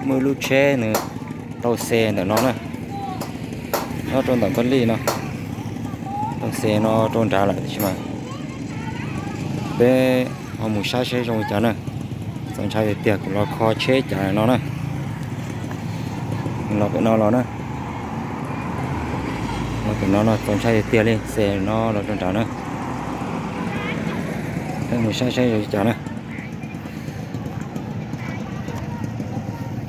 Muaj ib lub tsheb nws tau xe ntawm no na, nyob rau ntawm Npab Lij no, tau xe no rau nrad lawm tiam sis mas peb ho mus saib saib zoo li cas na. Txaus ntshai tiag tiag, kuv los kho tsheb cas no na. Los pem no los na, los pem no no txaus ntshai tiag tiag li, xe no los rau nrad na. Peb mus saib saib zoo li cas na.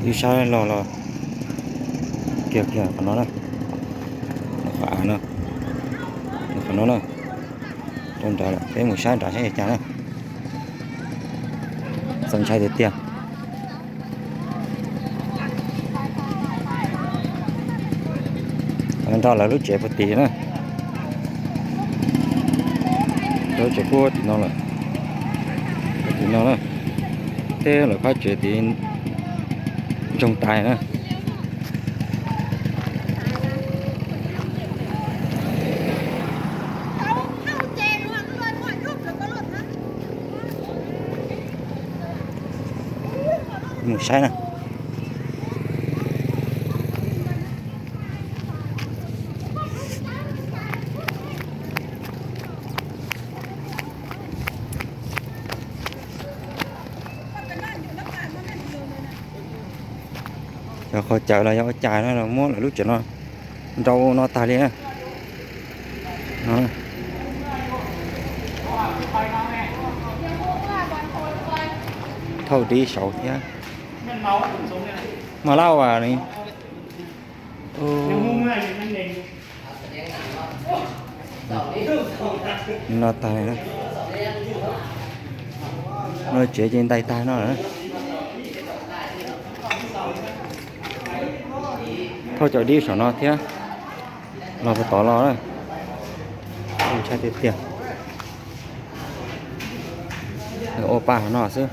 Ib sab los los kiag kiag qhov no na, qhov av no, qhov no na, rau nrad lawm, peb mus saib nrad saib zoo li cas na. Txaus ntshai tiag tiag. Nrog lawv lub tsev puag tim na, lawv lub tsev puag tim no lawm, puag tim no na, tej lawv phab tsev tid ntsoog tas na. Mus saib na. Cov qhov cawv los yog ua cas no los muab lawv lub tsev no nrau no tag li na. Thauj dib saud thiab. Mas lauj as, no tag, no tsev ces ntais tag no. Thauj cov dib saum no thiab, los puag tod los na. Ntshai tiag tiag. Ua pa hov no xwb.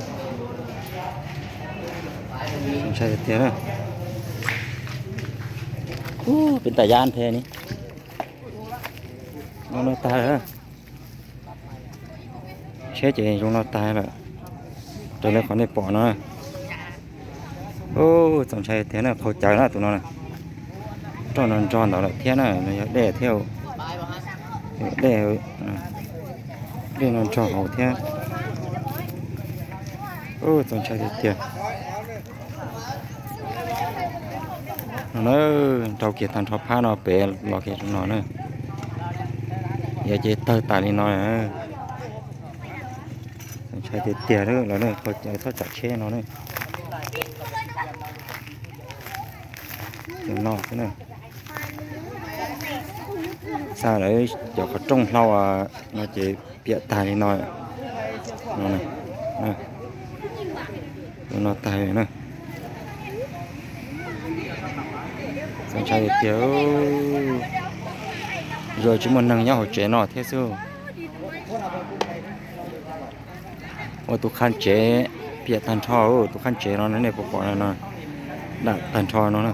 Ntshai tiag tiag na. Ub, peb tas yab nthe ni. No no tag lawm. Tsheb ces zoo no tag lawm, raws li qhov nej pom no. Ub, txaus ntshai tiag na, qhau cawv na tus no na. Roj no nrog ntawd lawm thiab na, no yog dej thiab. Dej, dej no nrog hauv thiab. Ub, txaus ntshai tiag tiag. No na, nrau kiag tag nrho phab no pem los kiag rau no na. Yog ces tawg tas li no. Txaus ntshai tiag tiag lawm, qhau cawv txhob tsam tsheb no na. Tus no xwb na. Xa lawv cov qhov rooj hlau no ces piam tag li no. No tag li na. Txaus ntshai tiag tiag. Zoo tsis muaj neeg nyob hauv tsev no thiab xwb. Ua tus qhab tsev piam tag nrho, tus qhab tsev no nej puas pom no, dam tag nrho no.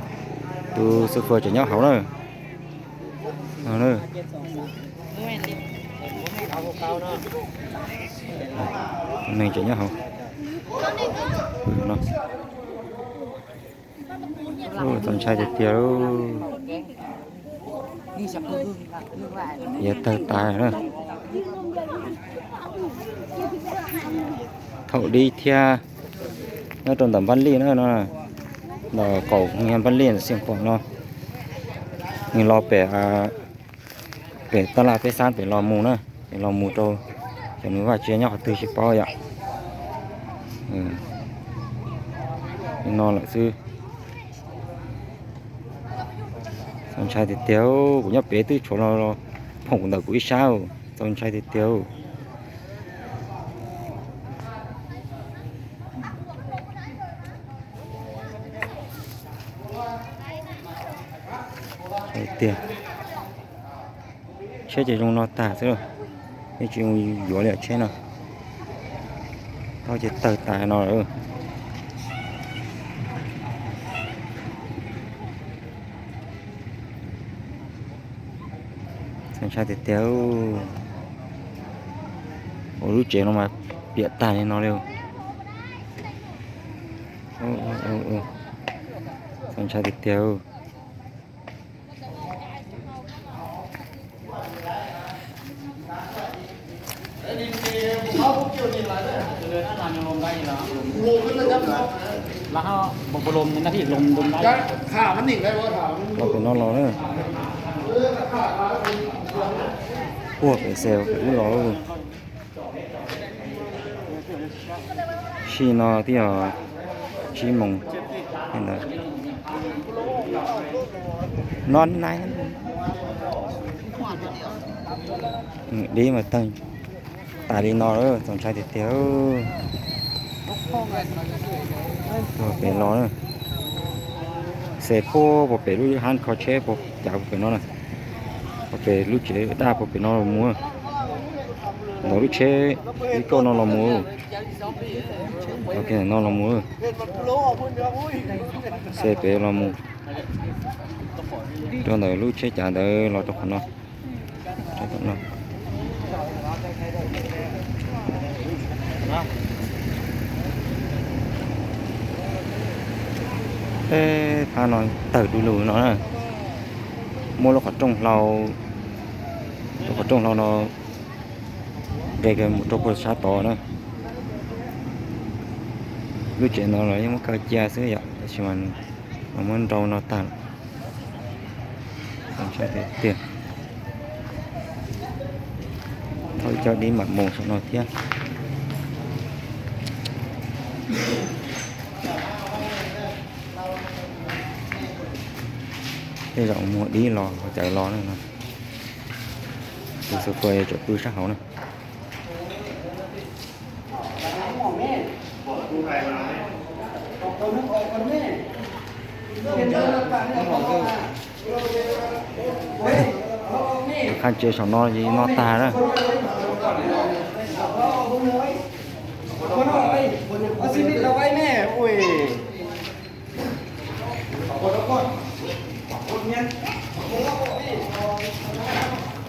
Tus xu fua tseem nyob hauv na. Neeg tseem nyob hauv. Txaus ntshai tiag tiag. Yog tawg tas na. Thaum dib thiab nyob rau ntawm Npab Lij na no, ntawm qaum Npab Lij ntawm Xeev Khuam no, nws los pem, pem Tab Laj peb xab pem los mus na, pem los mus rau cov nws vaj tsev nyob qhov twg tsis paub yom. Li no lawm xwb. Txaus ntshai tiag tiag, kuv nyob pem twb tshuav los phoom ntawm kuv ib sab, txaus ntshai tiag tiag. Tiag, tsheb ces zoo no tag xwb, yeej tsis yuav li tsheb no, tau ces tawg tas no lawm. Txaus ntshai tiag tiag. Ua lub tsev no mas piam tag li no li. Txaus ntshai tiag tiag. Los pem no los na. Puag pem xev pem ub los. Sij no twb yog tsib moos ntawd. No na, dib mas tawg tas li no, txaus ntshai tiag tiag. Puag pem los, xev puag pem lub hab kho tsheb puag cav puag pem no na. Puag pem lub tsev daj puag pem no los mus. Ntawm lub tsheb ib kauj no los mus. No los mus. Xev pem los mus rau ntawm lub tsheb cav ntawd los rau qhov no. Peb phab no tawg du lug no na. Muab lub qhov rooj hlau, lub qhov rooj hlau no nqes kiag mus rau puag sab tod na. Lub tsev no los yeej muab kaw cia xwb yom, tab sis mas los muab nrau no tag lawm. Txaus ntshai tiag tiag. Thauj ib co dib mam mus saum no thiab. Tej zaum muag dib los ho cawv los na no. Tus xua kua tseem pw sab hauv na. Qhov tsev saum no ces no tag na.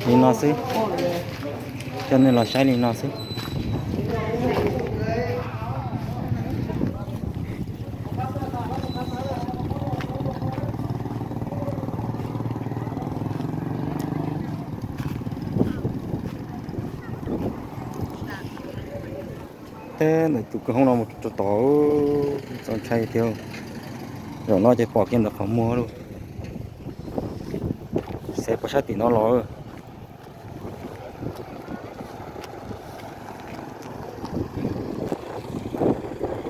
Li no xwb, coj nej los saib li no xwb. Teb ntawm tus kwj hoob no mus rau tod, txaus ntshai tiag. Zaum no ces pom kiag ntawm qhov muag lawm. Xev puag sab tim no los.